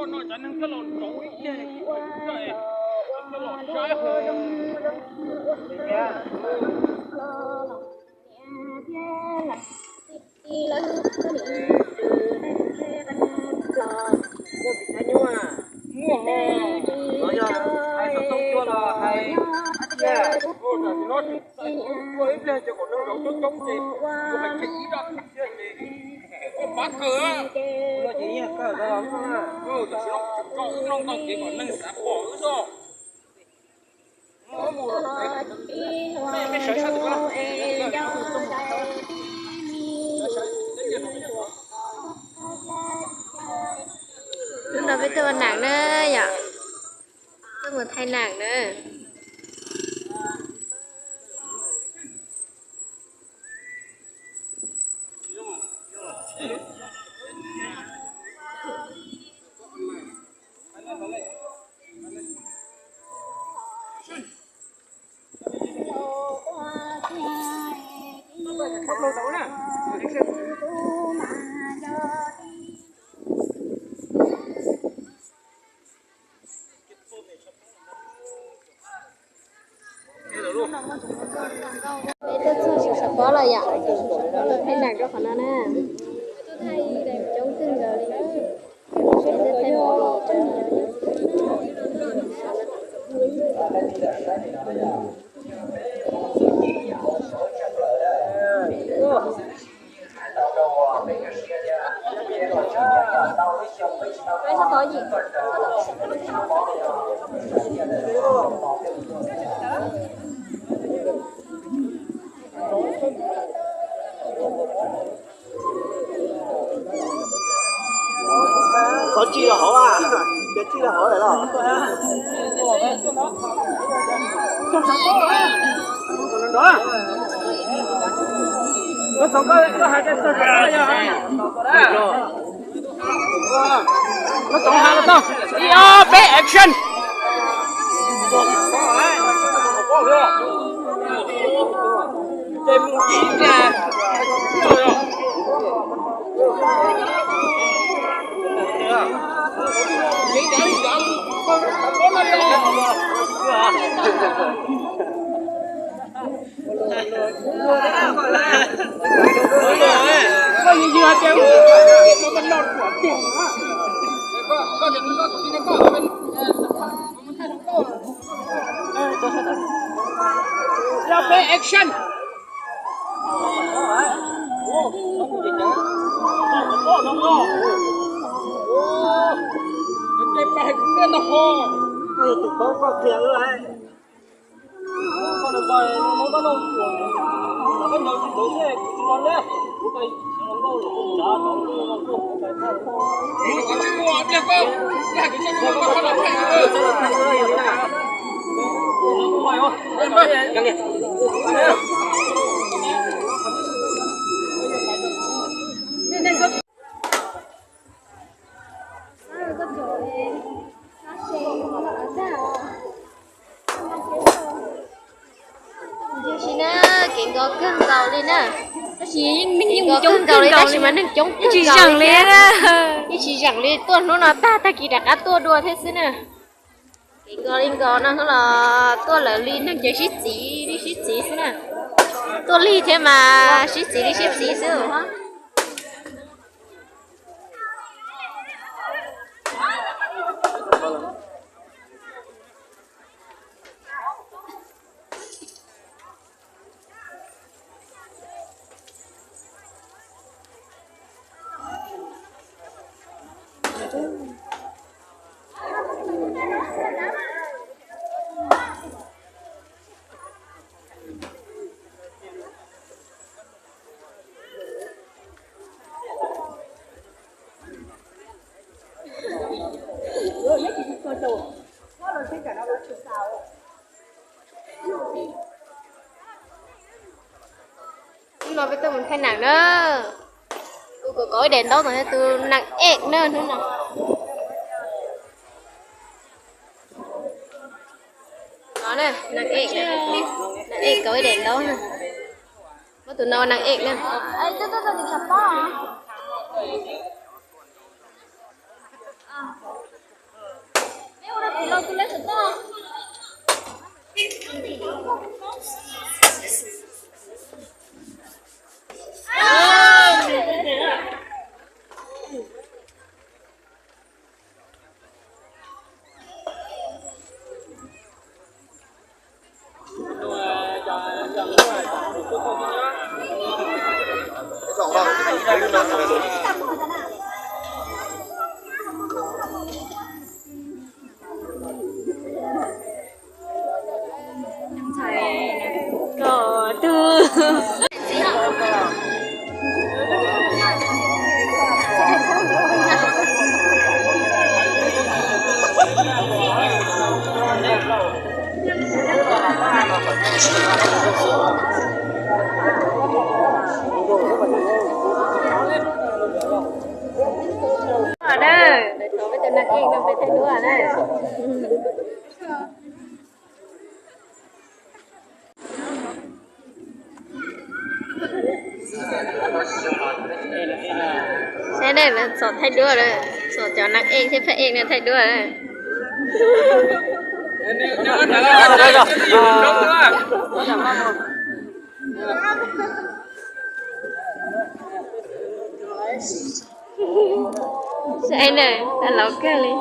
No cov neeg thiaj los rauv ib pliag, thiaj los saib. Muaj ho, hais xov tooj tuaj los hais tiag. Tam sim no txais tuaj ib pliag ces kom neeg rauv coob coob ces kuv hais kiag ib zaj thiab ces pab kawg. Tam sim no kuv tseem tso wb noj ntau kev kom neeg xav pom wb xwb. Hnub no peb tuaj ua nam na yom, tuaj mus thaij nam na. Peb tuaj txog saum pob lawm yom, tuaj thaij nam rau qhov no na. Coob kawg nkaus li. Xov tsis los hauv, cov tsis los hauv lawm los. Koj txhoov has los tau. Ib ob peb action. Action. Tab sis na, kev nkos kawg nkaus li na. Tab sis yeej neeg yeej nkos kawg nkaus li, tab sis mas neeg coob tsis zeem li. Yeej tsis zeem li, tuaj hnub no tag tag kis rov qab tuaj dua thiab xwb na. Kev nkos li nkos no hnub los tuaj lawv li neeg ces sib txiv li sib txiv xwb na. Tuaj lig thiab mas sib txiv li sib txiv xwb. Hnub no peb tuaj mus thaij nam na. Tus kov kov ib daim ntaub ntawd yog tus nam ej na hnub no. No na, nam ej, nam ej kov ib daim ntaub na. Muab tus no nam ej na. Saib ne, txom thaij duab lawm, txom cov nab ej thiab phab ej no thaij duab lawm. Saib na, laus kawg li.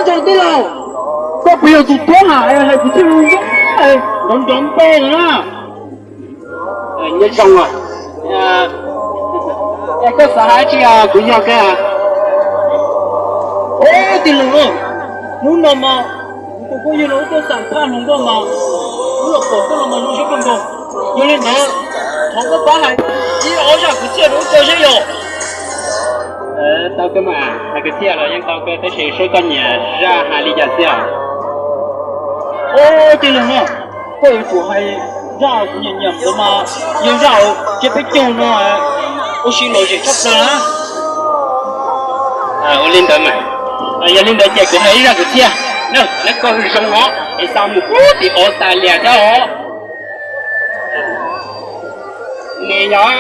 Cov tij laug, koj puas yog tus tuab ham es hais kwv txhiaj zoo nkauj, nrov nrov npe na? Nyob zoo, es koj xav hais tsi, kuv yog koj. Tij laug, hnub no mas kuv tus phooj ywg los wb tuaj xam phaj hluas nkauj mas wb los pom koj los mas zoo siab kawg nkaus. Yog li ntawd, thov koj pab hais ib ob zaj kwv txhiaj rau wb kawg saib yog. Tau kawg mas, hais kwv txhiaj los yeej tau kawg tab sis seb koj nyiam zaj hais li cas xwb os. Tij laug, koj yuav tsum hais zaj kuv nyiam nyiam ntawd mas, yog zaj tsiab peb caug no, ua si lom zem tshaj plaws na. Ua li ntawd mas, yog li ntawd ces kuv hais ib zaj kwv txhiaj na, neb koj zoo os, es xa mus pub tim Australia thiab os. Nim nyob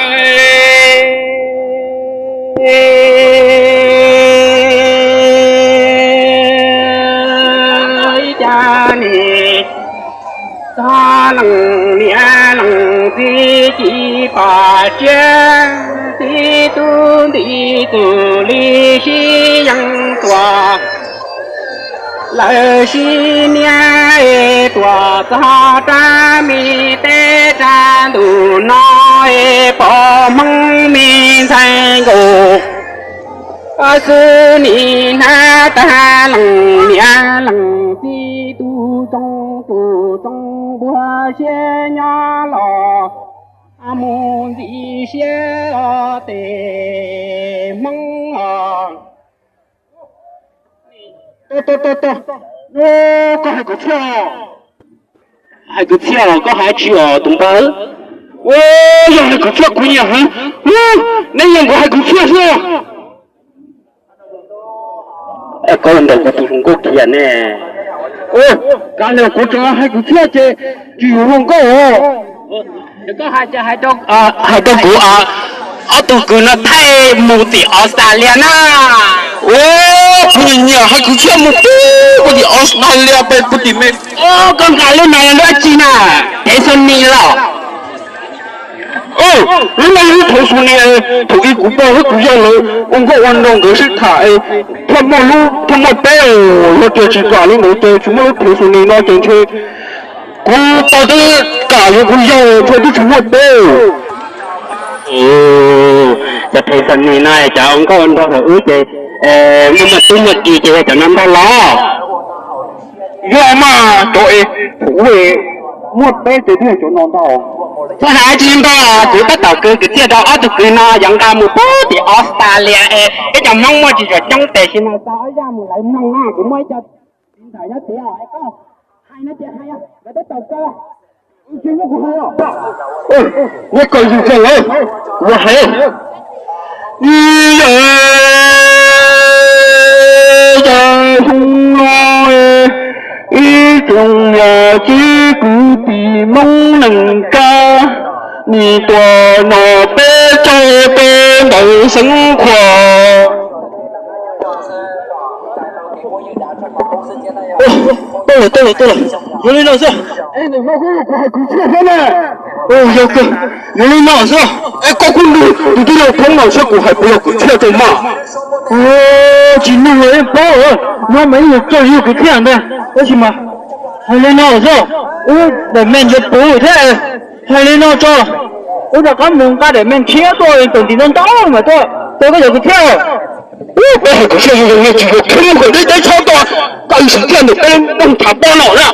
ib cas nim txog leej niam leej txiv ci pom tsiab, txiv tub nti tus li sib yeej tuaj. Lawv sib niam es tuaj txog rab me teb rab ntuj no es pom Hmoob me ntxhais nkauj xwb nim hnab tag leej niam leej txiv tus tsoo tus tsoo npuag siab nyob los mus ntxim siab os tes Hmoob os. Koj hais kwv txhiaj, hais kwv txhiaj los koj hais tsi os tus npawg? Yog hais kwv txhiaj kuv nyiam heev. Neb nyiam kuv hais kwv txhiaj xwb. Koj ntaus kuv tus hluas nkauj kiag ne. Kav liam kuv tseem hais kwv txhiaj ces tsis yog hluas nkauj os. Hais rau kuv ob tug kwv no thaij mus tim Australia na. Kuv nyiam nyiam hais kwv txhiaj mus pub tim Australia pem pub tim me. Koj nqa lub no yog lub dab tsi na? Phev Sony los? Lub no yog lub phev Sony. Thaum ub kuv pog thiab kuv yawg lawv ua nkauj ua nraug nkawd sib tham es thiaj muaj lub thiaj muaj peb, yog tias tsis kam li ntawd ces tsis muaj lub phev Sony no ces ntshe kuv pog twb kam yuav kuv yawg ntshe twb tsis muaj peb. Cov phev Sony no cov ua nkauj ua nraug thaum ub ces Muaj muaj tub muaj ki ces yog cov no ntag los. Yog mas cov es, muaj peb tus twb yog cov no ntag. Txhob hais tsis ntag, kuv tab tom kwv kwv txhiaj rau ob tug kwv no yuav nqa mus pub tim Australia es ib co Hmoob muaj tsis tshua coob tes sim no xa ob zaj mus lawv mloog no, kuv muaj ib co tiv ntawm nyob tid es koj hais no ces hais, lawv tab tom kaw. Neb koj yug koj lawm, kuv hais. Ib yam, yam hub no, ib tsoom yam txwv kwv tij Hmoob neej kab, nim tuaj no peb caug peb ntawm xeev Khuam. Tuaj lawm, tuaj lawm, tuaj lawm. Yog li no xwb. Yog kawg, yog li no xwb. Es koj kuj nug tus tij laug Thoob no saib kuv hais puas yog kwv txhiaj rau mas. Tsis nug los yeej paub, no mas ib yam txawj yug kwv txhiaj ntag. Tab sis mas hais li no xwb, wb daim meej yuav puv thiab. Hais li no tso, wb rov qab mus nqa daim meej tshiab tuaj tawm ntim ntau ntau mas tuaj, tuaj koj cov kwv txhiaj. Peb hais kwv txhiaj zoo zoo no tsis yog Thoob kom deb deb tshab tuaj, koj sim thiaj ntawm peb looj thav pob no na.